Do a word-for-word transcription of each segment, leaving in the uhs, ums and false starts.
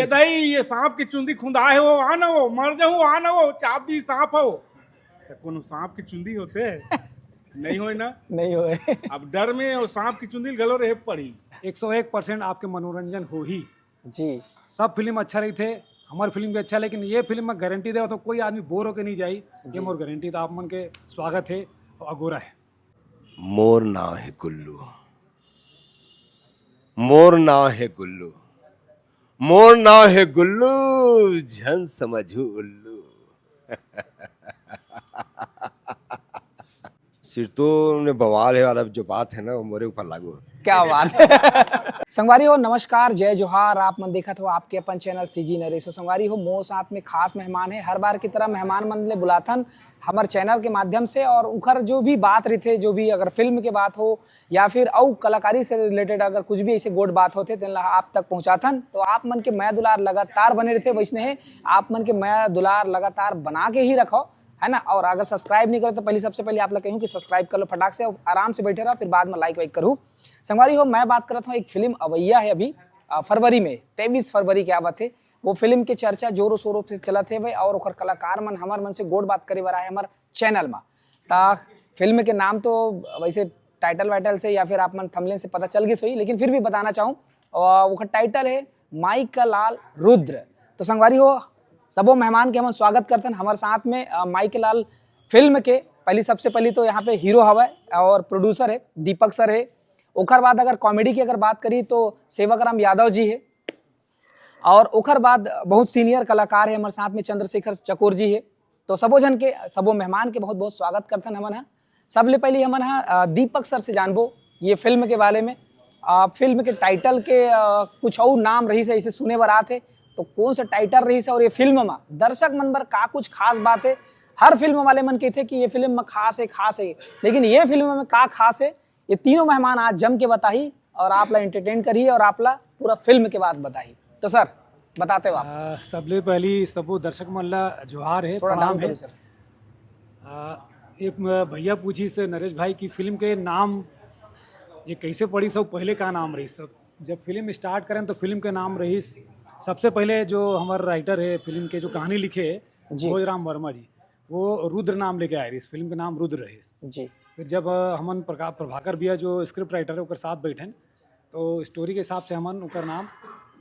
ए दाई, ये सांप के चुंदी खुंदाए हो, आ ना वो, मर जाहूं, आ ना वो, चाब दी सांप हो। त कोनो सांप के चुंदी होथे? नहीं होय ना। नहीं होय। अब डर में वो सांप के चुंदी घलो रहे पड़ी। एक सौ एक परसेंट आपके मनोरंजन होही। जी। सब फिल्म अच्छा रहिथे, हमर फिल्म भी अच्छा, लेकिन ये फिल्म में गारंटी देवत हों, कोई आदमी बोर होके नहीं जाही। ये मोर गारंटी। त आप मन के स्वागत हे अउ अगोरा हे। मोर नाव हे गुल्लू, मोर नाव हे गुल्लू, मोर नाव हे गुल्लू, झन समझू उल्लू। सिरतोन में बवाल हे वाला जो बात हे ना, वो मोरे ऊपर लागू होथे। क्या बात हे। संगवारी हो, नमस्कार, जय जोहार। आप मन देखत हो आपके अपन चैनल सीजी नरेश। संगवारी हो, मोर साथ में खास मेहमान हे। हर बार की तरह मेहमान मन ले बुलाथन हमर चैनल के माध्यम से, और उखर जो भी बात रहिथे, जो भी अगर फिल्म के बात हो या फिर अउ कलाकारी से रिलेटेड अगर कुछ भी ऐसे गोठ बात होथे, तेन ला आप तक पहुंचाथन। तो आप मन के मया दुलार लगातार बने रहिथे, वैसने हे, आप मन के मया दुलार लगातार बना के ही रखो, है ना। और अगर सब्सक्राइब नहीं करो तो पहले, सबसे पहले आप ला कहूँ कि सब्सक्राइब कर लो फटाक से, आराम से बैठे रहो, फिर बाद में लाइक वाइक करूँ। संगवारी हो, मैं बात करत हूँ, एक फिल्म अवैया हे अभी, अ, फरवरी में, तेईस फरवरी के आवत हे। वो फिल्म के चर्चा जोरों शोरों से चलत हे भाई, और ओकर कलाकार मन हमर मन से गोठ बात करे बर आए हमर चैनल मा। त फिल्म के नाम तो वैसे टाइटल वाइटल से या फिर आप मन थंबनेल से पता चल गिस होही, लेकिन फिर भी बताना चाहूँ, अ, ओकर टाइटल हे माई का लाल रुद्र। तो संगवारी हो, सबो मेहमान के हमन स्वागत करथन हमर साथ में, अ, माई के लाल फिल्म के। पहली, सबसे पहली तो यहाँ पे हीरो हवय और प्रोड्यूसर हे दीपक सर हे। ओकर बाद अगर कॉमेडी की अगर बात करी तो सेवक राम यादव जी हे, और ओकर बाद बहुत सीनियर कलाकार हे हमर साथ में, चंद्रशेखर चकोर जी हे। तो सबो झन के, सबो मेहमान के बहुत बहुत स्वागत करथन हमन ह। सबले पहले हमन ह, अ, दीपक सर से जानबो ये फिल्म के बारे में। अ, फिल्म के टाइटल के, अ, कुछ अउ नाम रहिस हे, ऐसे सुने बर आत हे, तो कौन सा टाइटल रहिस हे और ये फिल्म म दर्शक मन बर का कुछ खास बात हे? हर फिल्म वाले मन कहिथे कि ये फिल्म म खास हे, खास हे, लेकिन ये फिल्म में का खास हे, ये तीनों मेहमान आज जम के बताही और आप ला एंटरटेन करही और आप ला पूरा फिल्म के बात बताही। तो सर, बताते हो आप। आ, सबले पहली सबो दर्शक मन ला जोहार हे, थोड़ा प्रणाम डाउन हे। करो सर। आ, एक म-, भैया पूछिस नरेश भाई कि फिल्म के नाम ये कैसे पड़िस, सब पहले का नाम रहिस? सब जब फिल्म स्टार्ट करेन तो फिल्म के नाम रहिस, सबसे पहले जो हमर राइटर हे फिल्म के, जो कहानी लिखे हे, जी। भोजराम वर्मा जी, वो रुद्र नाम लेके आए रहिस, फिल्म के नाम रुद्र रहिस। जी। फिर जब, अ, हमन प्रका-, प्रभाकर भैया जो स्क्रिप्ट राइटर हे, ओकर साथ बैठेन, तो स्टोरी के हिसाब से हमन ओकर नाम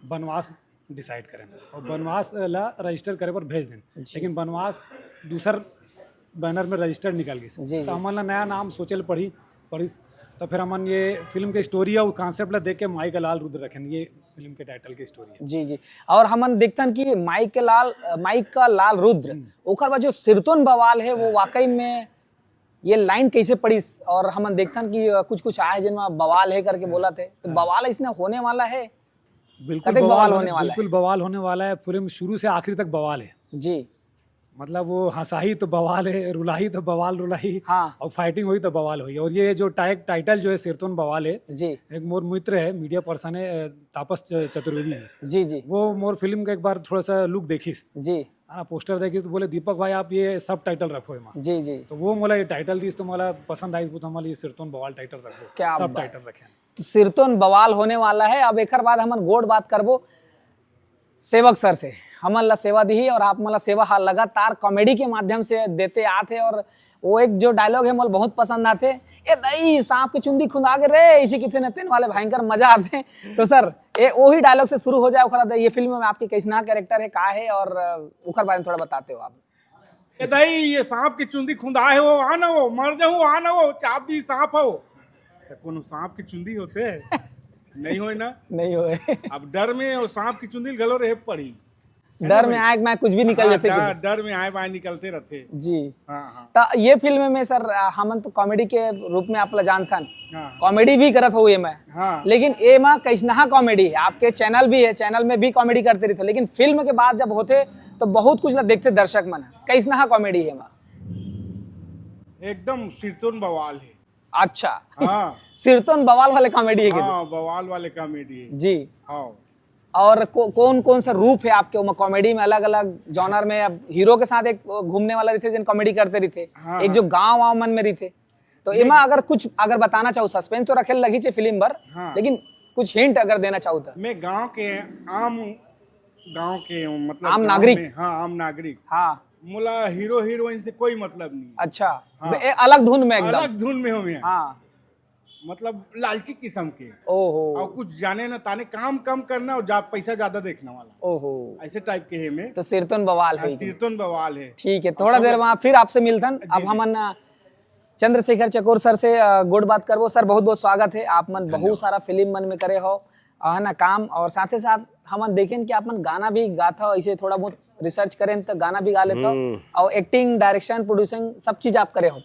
बनवास डिसाइड करेन और बनवास ला रजिस्टर करे बर भेज देन। लेकिन बनवास दूसर बैनर में रजिस्टर्ड निकल गिस। जी, तो हमन ला नया नाम सोचे ल पड़ी, पड़िस। तो फिर हमन ये फिल्म के स्टोरी और कॉन्सेप्ट ला देख के माई का लाल रुद्र रखेन, ये फिल्म के टाइटल के स्टोरी हे। जी, जी। और हमन देखथन कि माई के लाल, अ, माई का लाल रुद्र, ओकर बाद जो सिरतोन बवाल हे, वो वाकई में ये लाइन कैसे पड़िस? और हमन देखथन कि, अ, कुछ कुछ आए जिनमें बवाल हे करके बोलत हे, तो बवाल ऐसने होने वाला हे? बिल्कुल कतेक बवाल बवाल होने होने, वाला हे? बिल्कुल बवाल होने वाला हे। फिल्म शुरू से आखिरी तक बवाल हे। जी। मतलब वो हंसाही तो बवाल हे, रुलाही तो बवाल रुलाही, हाँ। और फाइटिंग होही तो बवाल होही। और ये जो टाइ-, टाइटल जो हे सिरतोन बवाल हे, जी। एक मोर मित्र हे, मीडिया पर्सन हे, अ, तापस च-, चतुर्वेदी जी, जी, जी। वो मोर फिल्म का एक बार थोड़ा सा लुक देखिस, जी। है ना, पोस्टर देखिस तो बोले, "दीपक भाई, आप ये सब टाइटल रखो एमा।" जी, जी। तो वो मोला ये टाइटल दिस तो मोला पसंद आइस, तो हमन ये सिरतोन बवाल टाइटल रखो, क्या सब बात। टाइटल रखे। तो सिरतोन बवाल होने वाला हे। अब एकर बाद हमन गोठ बात करबो सेवक सर से, हमन ला सेवा दिही और आप मन ला सेवा हा लगातार कॉमेडी के माध्यम से देते आत हे। और वो एक जो डायलॉग हे, मोला बहुत पसंद आथे, "ए दई, सांप के चुंदी खुंदा गे रे," ऐसे किथे न तेन वाले भयंकर मजा आथे। तो सर, ए, वही डायलॉग से शुरू हो जाए, ओकर बाद ये फिल्म में आपके कैसना कैरेक्टर हे, का हे, और, अ, ओकर बारे में थोड़ा बताते हो आप। ए दाई, ये सांप के चुंदी खुंदाए हो, आ ना वो, मर जाहूं, आ ना वो, चाब दी सांप हो। त कोनो सांप के चुंदी होथे? नहीं होय ना। नहीं होय। अब डर में वो सांप के चुंदी घलो रहे पड़ी। डर में आए, मैं कुछ भी निकल हाँ, जाते डर, कि डर में आए बाए निकलते रहते। जी। हाँ, हाँ। त ये फिल्म में सर, अ, हमन तो कॉमेडी के रूप में आप ला जानथन, हाँ। कॉमेडी भी करत हो ये में, हाँ। लेकिन एमा कैसनहा कॉमेडी हे? आपके चैनल भी हे, चैनल में भी कॉमेडी करते रहिथे, लेकिन फिल्म के बात जब होथे तो बहुत कुछ ला देखथे दर्शक मन। कैसनहा कॉमेडी हे एमा? एकदम सिरतोन बवाल हे। अच्छा। हाँ। सिरतोन बवाल वाले कॉमेडी हे कि? हाँ, बवाल वाले कॉमेडी हे। जी। हाँ। और को, कौन कौन सा रूप हे आपके ओमा कॉमेडी में? अलग-अलग जॉनर में, अब हीरो के साथ एक घूमने वाला रहिथे, जेन कॉमेडी करते रहिथे। हाँ, एक हाँ। जो गांव वाँव मन में रहिथे। तो एमा अगर कुछ अगर बताना चाहू, सस्पेंस तो रखे लगही छे फिल्म बर, हाँ। लेकिन कुछ हिंट अगर देना चाहू त। मैं गांव के आम हूँ, गांव के हूँ, मतलब आम गांव नागरिक? में, हाँ, आम नागरिक। हाँ। मोला हीरो हीरोइन से कोई मतलब नहीं है। अच्छा। हाँ। ए, अलग धुन में एकदम। अलग धुन में हूँ मैं। हाँ। मतलब लालची किस्म के। ओहो। और कुछ जाने ना ताने, काम कम करना और जा, पैसा ज्यादा देखने वाला, ओहो। ऐसे टाइप के है मैं। तो सिरतोन बवाल हाँ, है। सिरतोन बवाल है। ठीक है, थोड़ा देर में फिर आपसे मिलथन। जी, अब जी। हमन अ, चंद्रशेखर चकोर सर से अ, गोठ बात करबो। सर, बहुत बहुत स्वागत है। आप मन बहुत धन्यवाद। सारा फिल्म मन में करे हो, अ, है ना, काम, और साथे साथ हमन देखेन कि आप मन गाना भी गाथा हो, ऐसे थोड़ा बहुत रिसर्च करेन तो गाना भी गा लेता हो, हम्म। और एक्टिंग, डायरेक्शन, प्रोड्यूसिंग, सब चीज आप करे हो।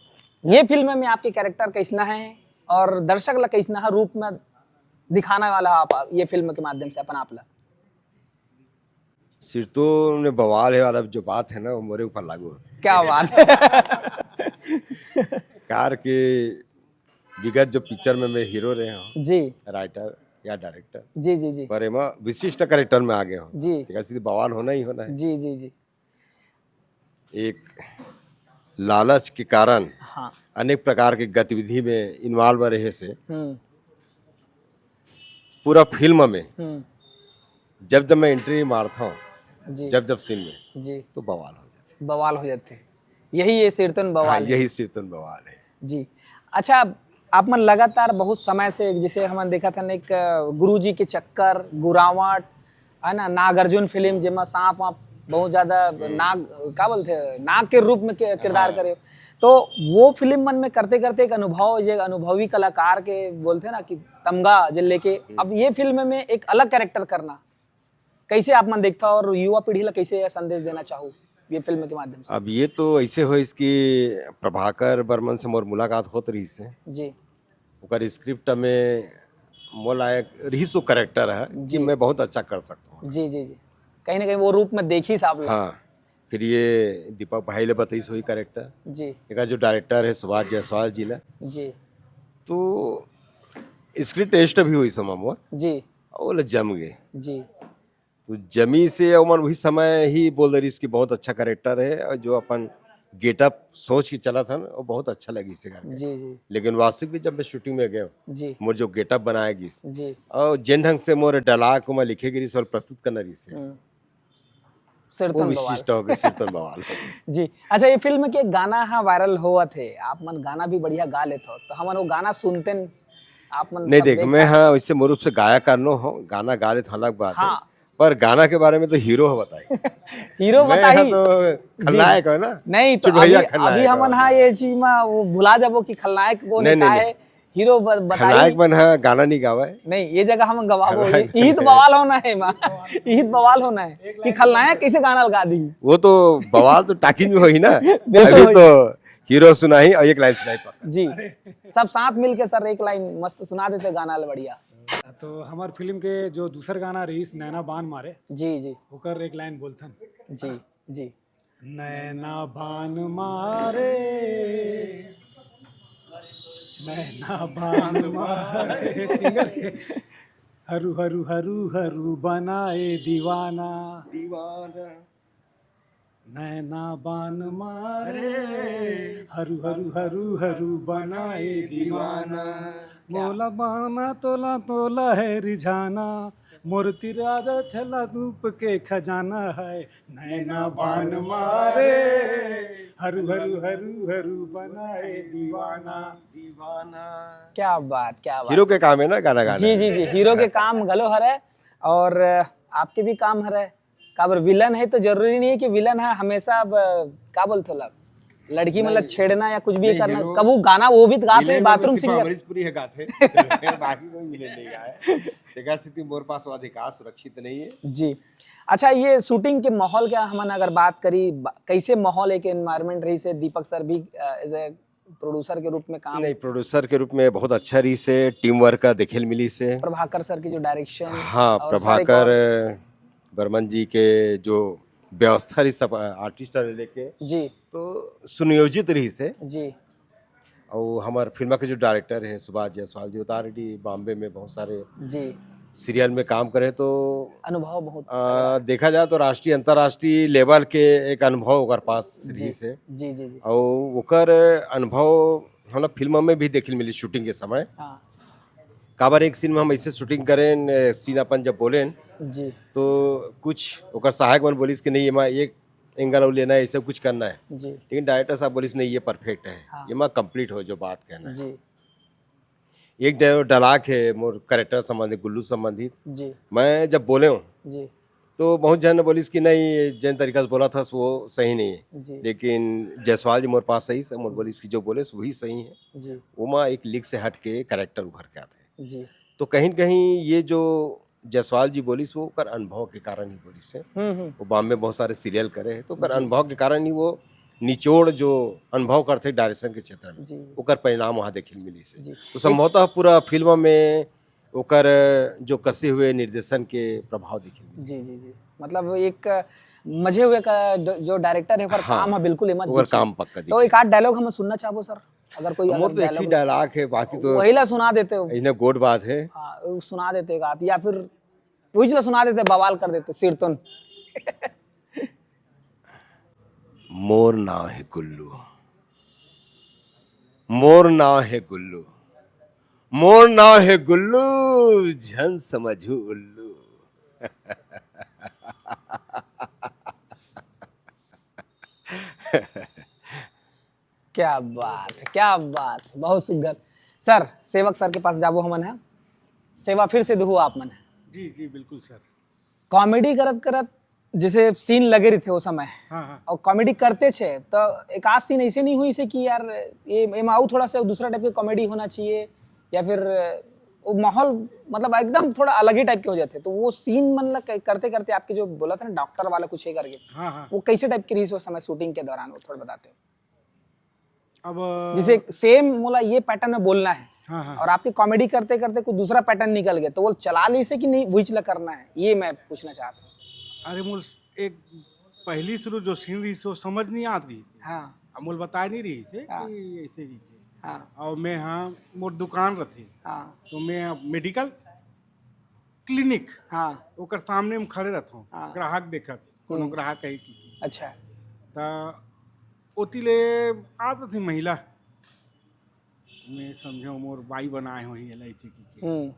ये फिल्म में आपके कैरेक्टर कैसना है और दर्शक ला कैसना है रूप में दिखाने वाला हो आप ये फिल्म के माध्यम से अपन आप ला? सिरतोन में बवाल है वाला जो बात है ना, वो मोरे ऊपर लागू होता है। क्या बात है। कार के विगत जो पिक्चर में मैं हीरो रहे हूँ, जी। राइटर या डायरेक्टर, जी जी जी। पर एमा विशिष्ट कैरेक्टर में आ गए हूँ। जी। ठीक है, सीधे बवाल होना ही होना है। जी जी जी। एक लालच के कारण हाँ। अनेक प्रकार के गतिविधि में इन्वॉल्व रहे से हम्म। पूरा फिल्म में हम्म। जब जब मैं एंट्री मारता हूँ, जी। जब जब सीन में, जी। तो बवाल हो जाते। बवाल हो जाते हैं। यही ये सिरतोन बवाल हाँ, है। यही सिरतोन बवाल है। जी। अच्छा, आप मन लगातार बहुत समय से, जैसे हमन देखा था ना, एक अ, गुरुजी के चक्कर, गुरावट, है ना, नागार्जुन फिल्म, जेमा सांप वाप बहुत ज्यादा नाग, का बोलते हैं, नाग के रूप में के- किरदार हाँ। करे, तो वो फिल्म मन में करते करते एक अनुभव, जो अनुभवी कलाकार के बोलते हैं ना कि तमगा जो लेके, अब ये फिल्म में एक अलग कैरेक्टर करना, कैसे आप मन देखता हो और युवा पीढ़ी ला कैसे संदेश देना चाहो ये फिल्म के माध्यम से? अब ये तो ऐसे हो, इसकी प्रभाकर बर्मन से मोर मुलाकात होत रही से, जी ओकर स्क्रिप्ट में मोला एक रहीस वो कैरेक्टर है कि जी। मैं बहुत अच्छा कर सकता हूँ। जी जी जी। कहीं ना कहीं वो रूप में देखी साहब ला। हाँ, फिर ये दीपक भाई ले बताइस वही कैरेक्टर। जी एक जो डायरेक्टर है सुभाष जायसवाल जी ला, जी तो स्क्रीन टेस्ट भी हुई समय मोर, जी और ले जम गए। जी तो जमी से ओमन वही समय ही बोल रही कि बहुत अच्छा कैरेक्टर है, और जो अपन गेटअप सोच के चला था ना, वो बहुत अच्छा लगी इसे करके। जी जी लेकिन वास्तविक में जब मैं शूटिंग में गया, जी मोर जो गेटअप बनाया गिस जी। और जिन ढंग से मोर डायलॉग को मैं लिखे गिस और प्रस्तुत करना रही से, हम्म। वो सिरतोन बवाल। विशिष्ट हो गए, सिरतोन बवाल। जी। अच्छा, ये फिल्म के एक गाना हा वायरल होवत है, आप मन गाना भी बढ़िया गा लेत हो, तो हमन वो गाना सुनते हैं, आप मन नहीं, सब देख, देख मैं सकते हाँ वैसे मोर रूप से गायक का नो हो, गाना गा लेत अलग बात हाँ। है, पर गाना के बारे में तो हीरो हो बताई। हीरो मैं बताई। तो खलनायक हो ना। नहीं तो चुटभैया अभी, खलनायक अभी हो। हमन हाँ ये चीज में वो भुला जाबो कि खलनायक वो नहीं, नहीं नहीं, है। हीरो ब- बताई। खलनायक मन हाँ गाना नहीं गावे। नहीं, ये जगह हम गवाबो, खलनायक यही तो बवाल होना है माँ, यही तो बवाल होना है कि खलनायक कैसे गाना लगा दी। वो तो बवाल तो टाकिज में होही ना। बिल्कुल अभी होही। तो हीरो सुनाही और एक लाइन सुनाही पक्का। जी। सब साथ मिलके सर एक लाइन मस्त सुना देते गाना ले बढ़िया। तो हमार फिल्म के जो दूसर गाना रहीस नैना बान मारे, जी जी ओकर एक लाइन बोलथन। जी जी। नैना बान मारे, नैना बान मारे, सिंगर के। हरू हरू हरू हरू बनाए दीवाना, दीवाना। नैना बान मारे, हरू हरू हरू हरू बनाए दीवाना। मोला बाना तोला तोला है रिझाना, मोर तिर राजा छला धूप के खजाना है। नैना बान मारे, हरू हरू हरू हरू बनाए दीवाना। दीवाना। क्या बात, क्या बात। हीरो के काम है ना गाना गाना। जी जी जी, हीरो के काम घलो हरे और आपके भी काम हरे। काबर विलन है तो जरूरी नहीं है कि विलन है हमेशा अब, का बोलते हो ला, लड़की मतलब छेड़ना या कुछ भी नहीं, करना। हीरो कबू गाना वो भी तो गाते विलेन हैं, में बाथरूम तो सिर्फ सिंगर। अमरीश पुरी है गाथे। चलो, फिर बाकी कोई विलेन नहीं गाए। देखा स्थिति मोर पास वो अधिकार सुरक्षित नहीं है। जी। अच्छा, ये शूटिंग के माहौल क्या हमन अगर बात करी, ब- कैसे माहौल एक एनवायरनमेंट रही से दीपक सर भी एज ए प्रोड्यूसर के रूप में काम, नहीं, प्रोड्यूसर के रूप में बहुत अच्छा रही से, टीम वर्क का देखे मिली से। प्रभाकर सर की जो डायरेक्शन हाँ, और सारे प्रभाकर बर्मन जी के जो व्यवस्था रही सब आर्टिस्ट से लेके, जी तो सुनियोजित रही से। जी और हमारे फिल्म के जो डायरेक्टर है सुभाष जायसवाल जी, वो तो ऑलरेडी बॉम्बे में बहुत सारे जी। सीरियल में काम करे, तो अनुभव बहुत आ, देखा जाए तो राष्ट्रीय अंतर्राष्ट्रीय लेवल के एक अनुभव ओकर पास रही से। जी जी जी। और ओकर अनुभव हम लोग फिल्म में भी देखे मिली शूटिंग के समय। हाँ। काबर एक सीन में हम ऐसे शूटिंग करें, सीन अपन जब बोलें, जी तो कुछ ओकर सहायक मन बोलिस कि नहीं, एमा एक एंगल और लेना है, ऐसे कुछ करना है। जी लेकिन डायरेक्टर साहब बोलिस, नहीं, ये परफेक्ट है, हाँ। एमा कंप्लीट हो जो बात कहना है। जी एक डा- डायलॉग है मोर कैरेक्टर संबंधित, गुल्लू संबंधित। जी मैं जब बोले हूँ जी तो बहुत जन बोलिस कि नहीं, जिन तरीका से बोला था वो सही नहीं है। जी लेकिन जायसवाल जी मोर पास सही से मोर बोलिस कि जो बोले वही सही है। जी ओमा एक लीक से हट के कैरेक्टर उभर के आते हैं। जी तो कहीं न कहीं ये जो जायसवाल जी बोलिस, वो ओकर अनुभव के कारण ही बोलिस है। हम्म हम्म वो बॉम्बे बहुत सारे सीरियल करे हैं, तो ओकर जी। अनुभव के कारण ही वो निचोड़ जो अनुभव करते डायरेक्शन के क्षेत्र में, जी जी ओकर परिणाम वहाँ देखे मिलिस है। जी तो संभवतः पूरा फिल्म में ओकर जो कसे हुए निर्देशन के प्रभाव देखे मिलिस। जी जी जी मतलब एक मजे हुए का ड- जो डायरेक्टर है ओकर हाँ, काम है बिल्कुल एमा ओकर दिखे। काम पक्का तो दिखे। एक आध डायलॉग हम सुनना चाहबो सर, अगर कोई मोर अगर तो एक ही डायलॉग डायलॉग है, बाकी तो वही ला सुना देते हो। इतने गोड बात है। हाँ, वो सुना देते एक आध, या फिर वही ला सुना देते, बवाल कर देते सिरतोन। मोर नाव है गुल्लू, मोर नाव है गुल्लू, मोर नाव है गुल्लू, झन समझू उल्लू। क्या बात है, क्या बात है, बहुत सुंदर। सर, सेवक सर के पास जाबो हमन है, सेवा फिर से दुहू आप मन है। जी जी बिल्कुल सर। कॉमेडी करत करत जैसे सीन लगे रहिथे वो समय, हाँ हाँ। और कॉमेडी करते छे तो एक आध सीन ऐसे नहीं हुई से कि यार ये एमा अउ थोड़ा सा दूसरा टाइप की कॉमेडी होना चाहिए, या फिर वो माहौल मतलब एकदम थोड़ा अलग ही टाइप के हो जाते, तो वो सीन मन ला क- करते करते आपके जो बोला था ना डॉक्टर वाला कुछ है करके, हाँ हाँ। वो कैसे टाइप की रही उस समय शूटिंग के दौरान, वो थोड़ा बताते हो। अब जैसे सेम मोला ये पैटर्न में बोलना है हाँ हाँ। और आपकी कॉमेडी करते करते कुछ दूसरा पैटर्न निकल गया, तो वो चला ली से कि नहीं, वही चला करना है, ये मैं पूछना चाहता हूँ। अरे मोल एक पहली शुरू जो सीन रही से वो समझ नहीं आत रही से। हाँ अब मोल बताए नहीं रही से हाँ। कि ऐसे ही के। हाँ और मैं हाँ मोर दुकान रथे, हाँ तो मैं मेडिकल क्लिनिक हाँ ओकर सामने में खड़े रहता हूँ, हाँ। ग्राहक देखत कोनो हम्म। ग्राहक है कि अच्छा त ओती ले आत रथे महिला, मैं समझो मोर बाई बनाए हो ही ऐसे की के। हम्म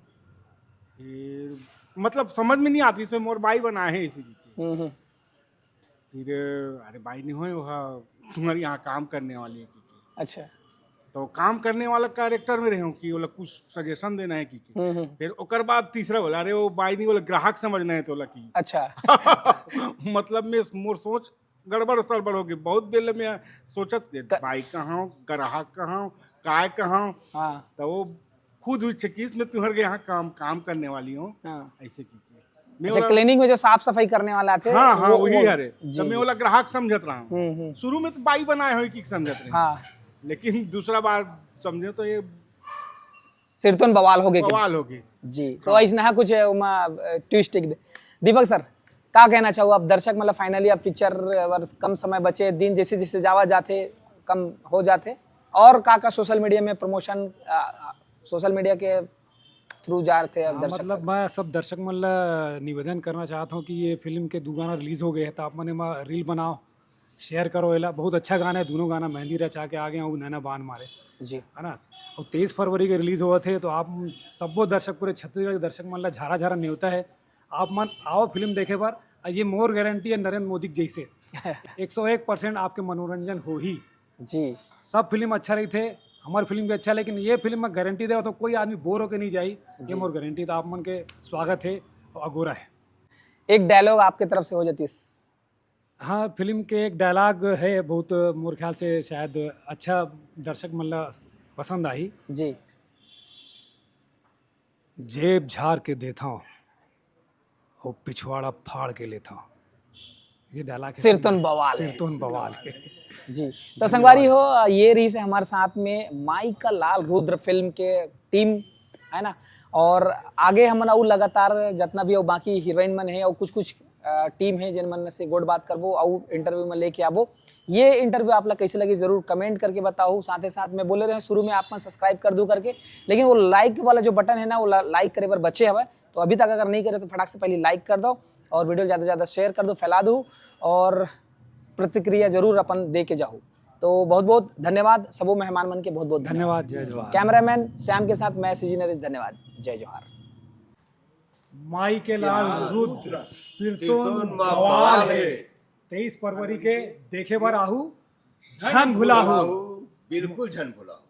फिर मतलब समझ में नहीं आती इसमें मोर बाई बनाए है ऐसे की के। हम्म हम्म, फिर अरे बाई नहीं होए वह तुम्हारे यहाँ काम करने वाली है की के। अच्छा तो काम करने वाला कैरेक्टर में रहे हूँ कि बोला कुछ सजेशन देना है की के। हम्म हम्म, फिर ओकर बाद तीसरा बोला अरे वो बाई नहीं बोला ग्राहक समझना है तो बोला कि अच्छा मतलब मैं मोर सोच गड़बड़ सड़बड़ हो गई। बहुत बेर ले मैं सोचत के क- बाई कहाँ, ग्राहक कहाँ, काय कहाँ, हाँ तो वो खुद हुई चकित में तुम्हारे यहाँ काम काम करने वाली हूँ हाँ ऐसे की के। मैं अच्छा, बोला, क्लिनिक में जो साफ सफाई करने वाला थे हाँ हाँ वो- वही वो- हरे। जी, तो मैं जी। बोला ग्राहक समझत रहा हूँ। हम्म हम्म शुरू में तो बाई बनाए हो कि समझत रहे, हाँ लेकिन दूसरा बार समझे तो ये सिरतोन बवाल हो गए कि बवाल हो गई। जी, तो ऐसना कुछ ओमा ट्विस्ट एक दे। दीपक सर, का कहना चाहू आप दर्शक, मतलब फाइनली अब पिक्चर बर कम समय बचे, दिन जैसे जैसे जावा जाथे कम हो जाथे, और का का सोशल मीडिया में प्रमोशन, सोशल मीडिया के थ्रू जा रहे थे अब हाँ, दर्शक मतलब तक? मैं सब दर्शक मन ला निवेदन करना चाहता हूँ कि ये फिल्म के दो गाना रिलीज हो गए हैं, तो आप मन एमा रील बनाओ, शेयर करो एला। बहुत अच्छा गाना है, दोनों गाना मेहंदी रचा के आगे हैं, वो नैना बान मारे, जी है ना। और तेईस फरवरी के रिलीज होवत है, तो आप सबो दर्शक, पूरे छत्तीसगढ़ के दर्शक मन ला झारा झारा नेवता है, आप मन आओ फिल्म देखे बर। और ये मोर गारंटी है नरेंद्र मोदी के जैसे, एक सौ एक परसेंट आपके मनोरंजन हो ही। जी सब फिल्म अच्छा रही थे, हमारी फिल्म भी अच्छा, लेकिन ये फिल्म मैं गारंटी दे तो कोई आदमी बोर होके नहीं जाई। ये मोर गारंटी, तो आप मन के स्वागत है और अगोरा है। एक डायलॉग आपके तरफ से हो जाती है। हाँ, फिल्म के एक डायलॉग है बहुत, मोर ख्याल से शायद अच्छा दर्शक मन ला पसंद आई। जी जेब झार के देता हूँ, वो पिछवाड़ा फाड़ के लेता हूँ। ये डायलॉग है सिरतोन फिल्म। बवाल है। सिरतोन बवाल है। जी, तो संगवारी हो, ये रही से हमारे साथ में माई का लाल रुद्र फिल्म के टीम, है ना। और आगे हमन अउ लगातार जितना भी अउ बाकी हीरोइन मन है और कुछ कुछ टीम है जिन मन से गोठ बात करबो अउ इंटरव्यू में लेके आबो। ये इंटरव्यू आप ला कैसे लगी जरूर कमेंट करके बताओ। साथ ही साथ मैं बोले रहे शुरू में आप मन सब्सक्राइब कर दो करके, लेकिन वो लाइक वाला जो बटन है ना वो लाइक करे बर बचे हवे, तो अभी तक अगर नहीं करे तो फटाक से पहले लाइक कर दो और वीडियो ज़्यादा से ज़्यादा शेयर कर दो, फैला दो और प्रतिक्रिया जरूर अपन दे के जाओ। तो बहुत बहुत धन्यवाद सबो मेहमान मन के, बहुत बहुत धन्यवाद। धन्यवाद। जय जोहार। कैमरामैन श्याम के साथ मैं सीजी नरेश, धन्यवाद। जय जोहार। माई के लाल रुद्र सिरतोन सिरतोन मा बवाल बवाल हे। हे। तेईस फरवरी के देखे बर आहू, झन भुलाहू। बिल्कुल झन भुलाहू।